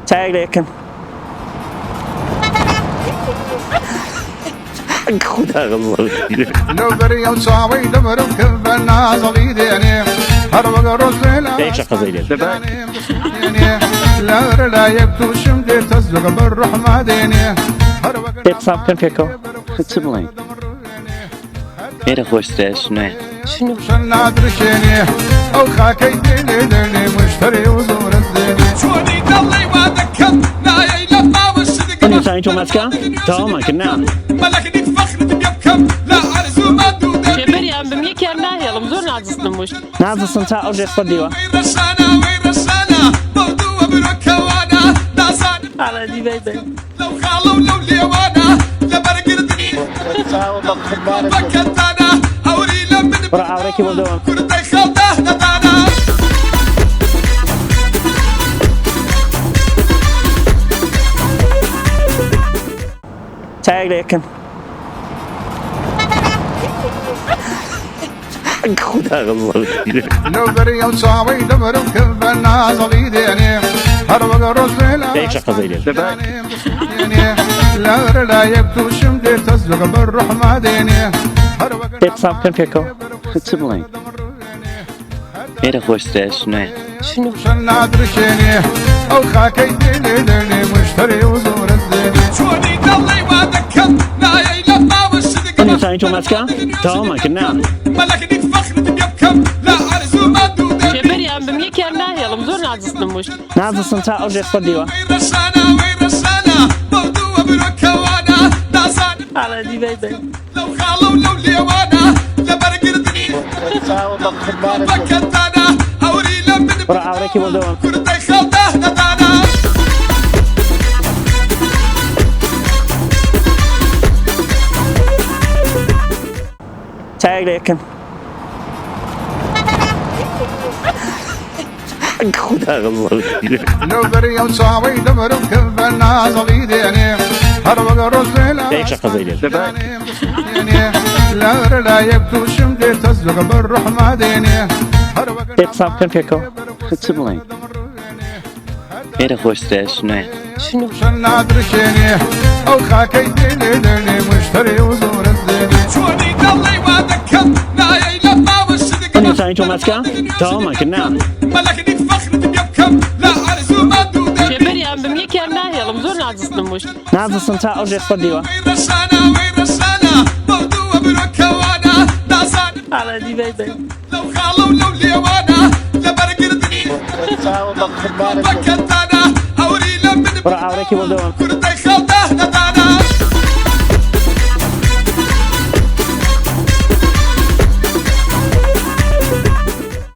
چایەک لە یەکەم. خودا غەزەب. لەو بەری ئەو چاوەی دەمرم کە بە نازەڵی دێنێ هەر وەک ڕۆژێ لە دەی شەقەزەی لێ. لەر لایەک تووشم دێ تەزلق بەر ڕەحما دێنێ هەر وەک دەی قسە بکەن پێکەوە. چ بڵێین؟ ئێرە خۆشترە شنۆیە. شنۆ. نادرشێنێ ئەو خاکەی دێنێ دێنێ مشتری و زۆرت دێنێ. چۆنی دەڵێی وا دەکەم نایەی لە باوەشت من نووسانی تۆماسکە تەواومان کرد نا. مەلەکنیت فەخرت پێ بکەم لە ئارزوو ماندوو دەبی. شێبەریان بم یەکیان ناهێڵم زۆر نازستم وشت. نازستم تا ئەو ژێر سەد دیوە. وەی ڕەشانە وەی ڕەشانە بەو دووە برۆ کەوانە نازانم ئاڵادی بای بای. لەو خاڵە و لەو لێوانە لەبەر گردنی بەکەتانە ئەوری لە من بڕە ئاوڕێکی بۆ دەوەم. کوردەی خەڵتە نەدانە. چایەک لە یەکەم. خودا غەزەب. لەو بەری ئەو چاوەی دەمرم کە بە نازەڵی دێنێ هەر وەک ڕۆژێ لە دەی شەقەزەی لێ. لەر لایەک تووشم دێ تەزلق بەر ڕەحما دێنێ هەر وەک دەی قسە بکەن پێکەوە. چ بڵێین؟ ئێرە خۆشترە شنۆیە. شنۆ. نادرشێنێ ئەو خاکەی دێنێ دێنێ مشتری و زۆرت دێنێ. چۆنی دەڵێی وا دەکەم نایەی لە باوەشت من نووسانی تۆماسکە تەواومان کرد نا. مەلەکنیت فەخرت پێ بکەم لە ئارزوو ماندوو دەبی. شێبەریان بم یەکیان ناهێڵم زۆر نازستم وشت. نازستم تا ئەو ژێر سەد دیوە. وەی ڕەشانە وەی ڕەشانە بەو دووە برۆ کەوانە نازانم ئاڵادی بای بای. لەو خاڵە و لەو لێوانە لەبەر گردنی بەکەتانە ئەوری لە من بڕە ئاوڕێکی بۆ دەوەم. کوردەی خەڵتە نەدانە. چایەک لە یەکەم. خودا غەزەب. لەو بەری ئەو چاوەی دەمرم کە بە نازەڵی دێنێ هەر وەک ڕۆژێ لە دەی شەقەزەی لێ. لەر لایەک تووشم دێ تەزلق بەر ڕەحما دێنێ هەر وەک دەی قسە بکەن پێکەوە. چ بڵێین؟ ئێرە خۆشترە شنۆیە. شنۆ. نادرشێنێ ئەو خاکەی دێنێ دێنێ مشتری و زۆرت دێنێ. چۆنی دەڵێی وا دەکەم نایەی لە باوەشت من نووسانی تۆماسکە تەواومان کرد نا. مەلەکنیت فەخرت پێ بکەم لە ئارزوو ماندوو دەبی. شێبەریان بم یەکیان ناهێڵم زۆر نازستم وشت. نازستم تا ئەو ژێر سەد دیوە. وەی ڕەشانە وەی ڕەشانە بەو دووە برۆ کەوانە نازانم ئاڵادی بای بای. لەو خاڵە و لەو لێوانە لەبەر گردنی بەکەتانە ئەوری لە من بڕە ئاوڕێکی بۆ دەوەم. کوردەی خەڵتە نەدانە.